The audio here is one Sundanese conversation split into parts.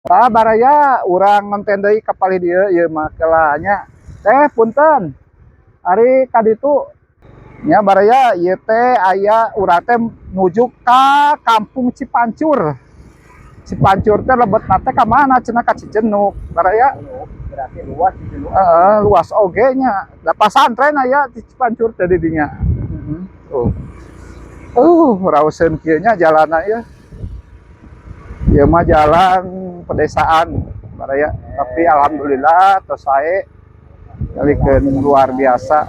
Tah, baraya, urang ngonten deui ka palih dieu ieu mah kela nya. Teh, punten. Ari ka ditu nya, baraya, ieu teh aya urang teh nuju ka Kampung Cipancur. Cipancur teh lebetna teh ka mana cenah? Ka Cijenuk, baraya. Berarti luas di sini. Heeh, luas oge nya. Da pasantren aya di Cipancur teh di dinya. Heeh. Tuh. Raoseun kieu nya jalanna ieu. Ieu mah jalan pedesaan, baraya, tapi alhamdulillah tos sae. Kalikeun luar biasa.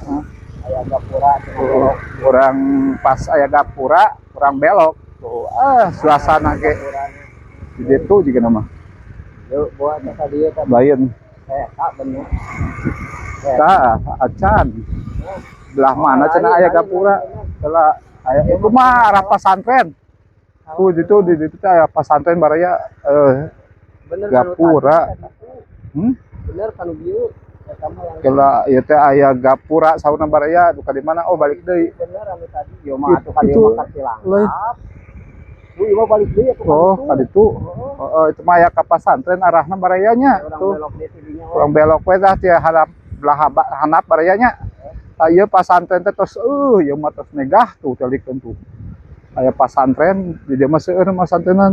Heeh. Aya gapura. Tuh, urang pas aya gapura, urang belok. Tuh, ah, suasana ge di ditu juga nama. Yuk, buat ka dieu teh. Lain. Eta bener. Tah, acan. Belah mana cenah aya gapura? Kela aya itu mah arah pasantren. Tuh, di ditu teh aya pasantren, baraya, eh. Bener. Gapura. Bener kanu bieu eta mah yang Kela ieu teh aya gapura saurna, baraya, duka di mana? Oh, balik deui. Bener anu tadi ieu mah atuh ka dieu Itu mah kasih lain. Langkap. Lu ieu mah balik deui atuh ka Oh, ditu. ka ditu. Oh, itu mah aya ka pasantren arahna, baraya nya. Urang Tuh. Belok deui ti dinya. Urang belok we tah ti harap belah handap, baraya nya. Tah, ieu pasantren teh tos ieu mah tos megah tuh, talikeun tuh. Aya pasantren di dieu mah, seueur pasantrenna.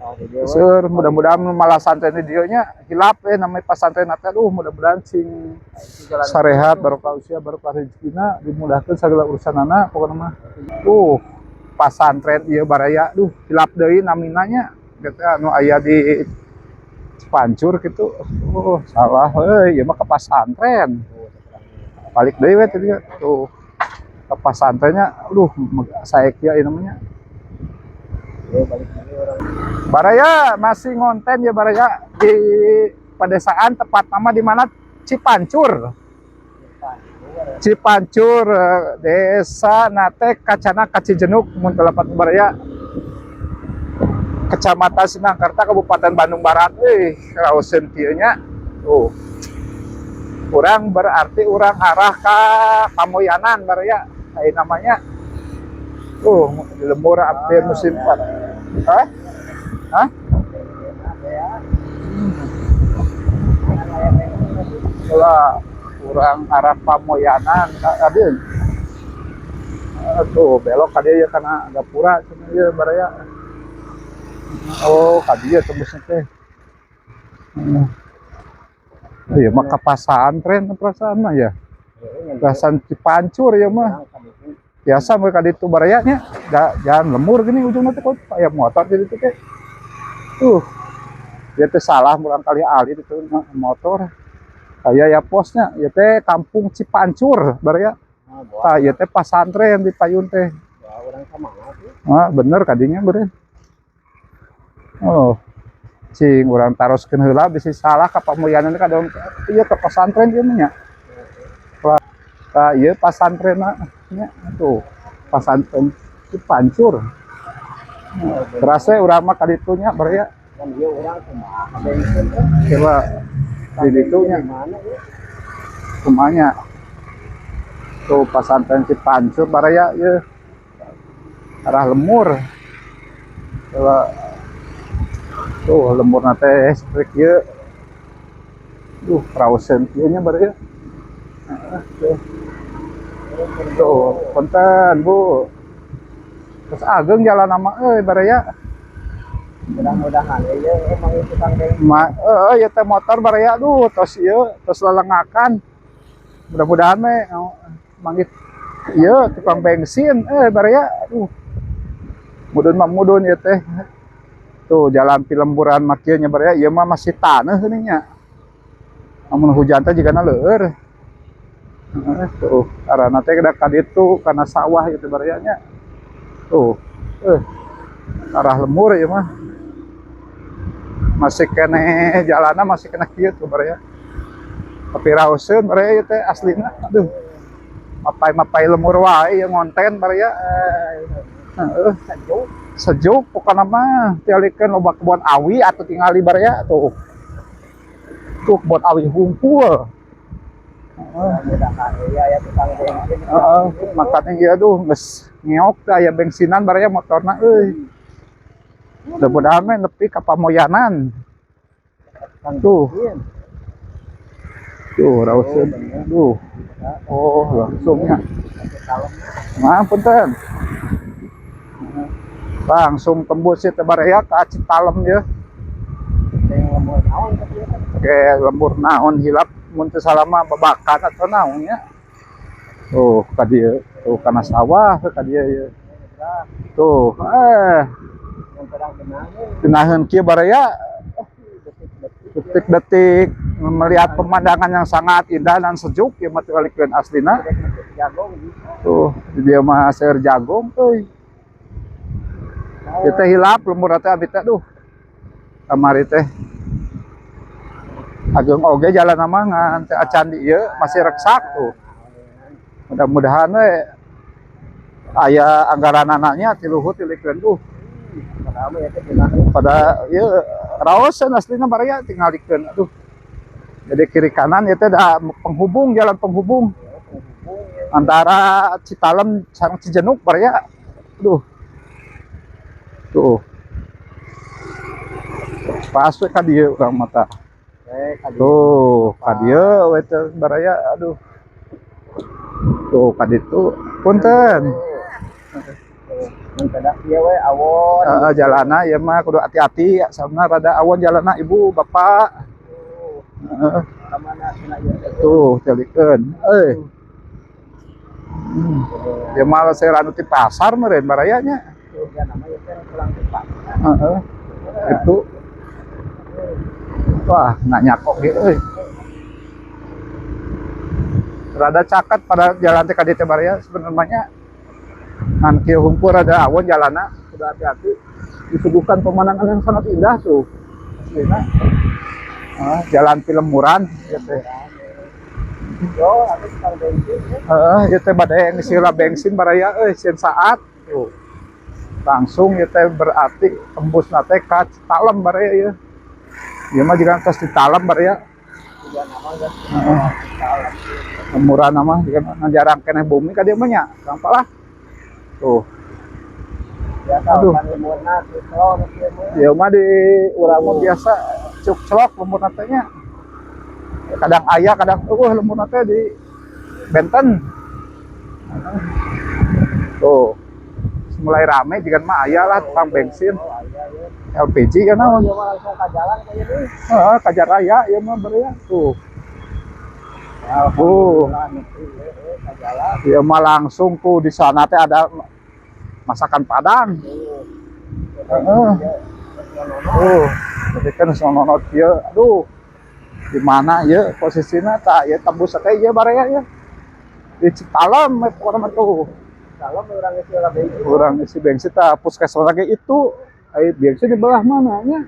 Oh, di dieu we. Seueur, mudah-mudahan malah santren di dieu nya hilap namanya pasantren teh. Aduh, mudah-mudahan sing Itu jalan. Sarehat, barokah usia, barokah rezekina, dimudahkeun segala urusanana pokokna mah. Tuh, pasantren ieu, baraya, duh, hilap deui namina nya. Gitu anu aya di Cipancur gitu. Oh, salah euy, ieu mah ke pasantren. Balik deui we tadi tuh ke pasantrennya. Aduh, saya kieu ieu namanya. Ieu balik deui urang. Baraya, masih ngonten ya, baraya, di pedesaan, tepat nama di mana? Cipancur. Cipancur, desa nate kacana Kacijenuk mun teu lepat, baraya. Kecamatan Sindangkerta, Kabupaten Bandung Barat. Eh, raoseun kieu nya. Tuh. Urang berarti urang arah ke Pamoyanan, baraya. Kayak namanya. Tuh, di lembur hampir musim 4. Hah? Hah? Lah, urang arah Pamoyanan tadi. Tuh, belok ka dieu ya, kana gapura cenah ieu, baraya. Oh, ka dieu tembusna teh. Iya mah ka pasantren perasaan mah ya. Perasaan Cipancur ya mah. Biasa mereka ditu, baraya nya. Da, jalan lembur gini ujungnya teh kok aya motor di ditu teh. Tuh. Dia teh salah murang kali ali itu motor. Kayak ya posnya, ya teh Kampung Cipancur, baraya. Tah, ieu teh pasantren di payun teh. Ya, urang ka mana tuh? Ah, bener kadinya beureun. Oh. Cing urang taroskeun heula bisi salah ka Pamoyanan ka daun ieu ke pasantren ieu mah nya. Tah, ieu pasantrenna nya tuh. Pasantren Cipancur. Terasa urang mah ka ditu nya, baraya. Kan ieu urang kumaha bensin teh? Coba di ditu nya. Di mana ieu? Kumanya. Tuh, pasantren Cipancur, baraya, ieu. Arah lemur. Coba tuh, lemurna teh seperti ieu. Duh, raoseun kieu nya, baraya. Heeh, tuh. Tuh, punten, Bu. Terus ageng jalan nama euy, baraya. Mudah-mudahan ya emang itu tukang bensin. Ma, eh ya teh motor, baraya, aduh, tos ieu tos lelengakan. Mudah-mudahan we manggih ieu tukang bensin eh, baraya, aduh. Mudun mah mudun ieu teh. Tuh, jalan pilemburan mah kieu nya, baraya, ieu mah masih taneuh geuning nya. Amun hujan teh jigana leur. Heeh, tuh arahna teh ka ditu kana sawah ieu teh, baraya nya. Tuh, eh, arah lembur ieu mah. Masih keneh jalanna, masih keneh kieu tuh, baraya. Tapi raoseun, baraya, ieu teh aslina. Aduh. Mapai-mapai lemur wae ieu ngonten, baraya. Heeh, Sejuk. Sejuk pokokna mah, tialikeun loba kebon awi atau tingali, baraya, tuh. Tuh, kebon awi hungkul. Heeh. Mudah-mudahan ya ya tukang bensin. Heeh, makanya ieu aduh geus ngeok teh aya bensinan, baraya, motorna euy. Mudah-mudahan mah nepi ka Pamoyanan. Tuh. Tuh, raoseun. Duh. Oh, langsungnya. Nah, punten. Langsung tembus ya teh, baraya, ka Citalem ya. Yang lembur naon tapi ya kan. Ke lembur naon hilap, mun teu salah mah babakan atau naon nya. Tuh, ka dieu. Tuh, kana sawah ka dieu ya. Tuh, Yang pedang benang. Genaheun kieu, baraya, detik-detik melihat pemandangan yang sangat indah dan sejuk ya mah tingalikeun aslina. Jagung bisa. Tuh, di dieu mah seueur jagung euy. Ieu teh hilap lembur teh abi teh, duh. Kamari teh. Ageung oge jalan mah ngan teu acan di ieu masih reksak tuh. Mudah-mudahan we aya anggaranana ti luhur tilikeun tuh. Padahal mah ya teh benang. Pada ieu raoseun aslina, baraya, tingalikeun, aduh. Jadi kiri kanan itu ada penghubung, jalan penghubung antara Citalem sareng Cijenuk, baraya. Aduh. Tuh. Pas we ka dieu urang mata. Eh, ka dieu. Tuh, ka dieu we teh, baraya, aduh. Tuh, ka ditu. Punten. Mun pedak ieu we awon. Heeh, jalana ieu mah kudu hati-hati, soalna rada awon jalana, Ibu, Bapak. Heeh. Ka mana cenah ieu teh? Tuh, telikeun. Eh. Dia malah saya anu ti pasar meureun, baraya nya. Ya nama ieu teh pulang ke Pak. Heeh. Itu. Wah, nggak nyakok gitu euy. Rada caket pada jalan teh ka dieu teh, baraya, sebenarnya. Ngan kieu hungkul rada awon jalana, kudu hati-hati. Disuguhkan pemandangan yang sangat indah tuh. Aslina. Ah, jalan Pilemuran ieu teh. Yo, atuh tukang bensin ya. Heeh, ieu teh bade ngisi heula bensin, baraya euy, sieun saat. Tuh. Langsung ieu teh berarti tembusna teh ka Citalem, baraya ieu. Ieu mah jiga tos Citalem, baraya. Tiga nama geus. Heeh. Murah nama jiga jarang keneh bumi ka dieu mah nya. Gampang lah. Tuh. Biasa Aduh. kan lemburna kitu ieu mah. Ieu mah di urang mah biasa cuk celok lemburna teh nya. Kadang aya, kadang euweuh lemburna teh di benten. Tuh. Mulai rame jiga mah aya lah tukang bensin. Oh, aya ya. LPG kan naon. Ieu mah langsung ka jalan kayak ini. Heeh, Kajar Raya ieu mah, baraya. Tuh. Alhamdulillah nepi we ka jalan. Ieu mah langsung tuh di sana teh ada masakan Padang. Tuh. Heeh. Tuh, jadi kan sono kieu. Aduh. Di mana ieu posisinya tah ieu tembus teh ieu, baraya, ya. Di Citalem we pokona mah tuh. Kalau urang isi lah bensin. Urang isi bensin tah puskesmas lagi itu. Ai bensin di belah mana nya?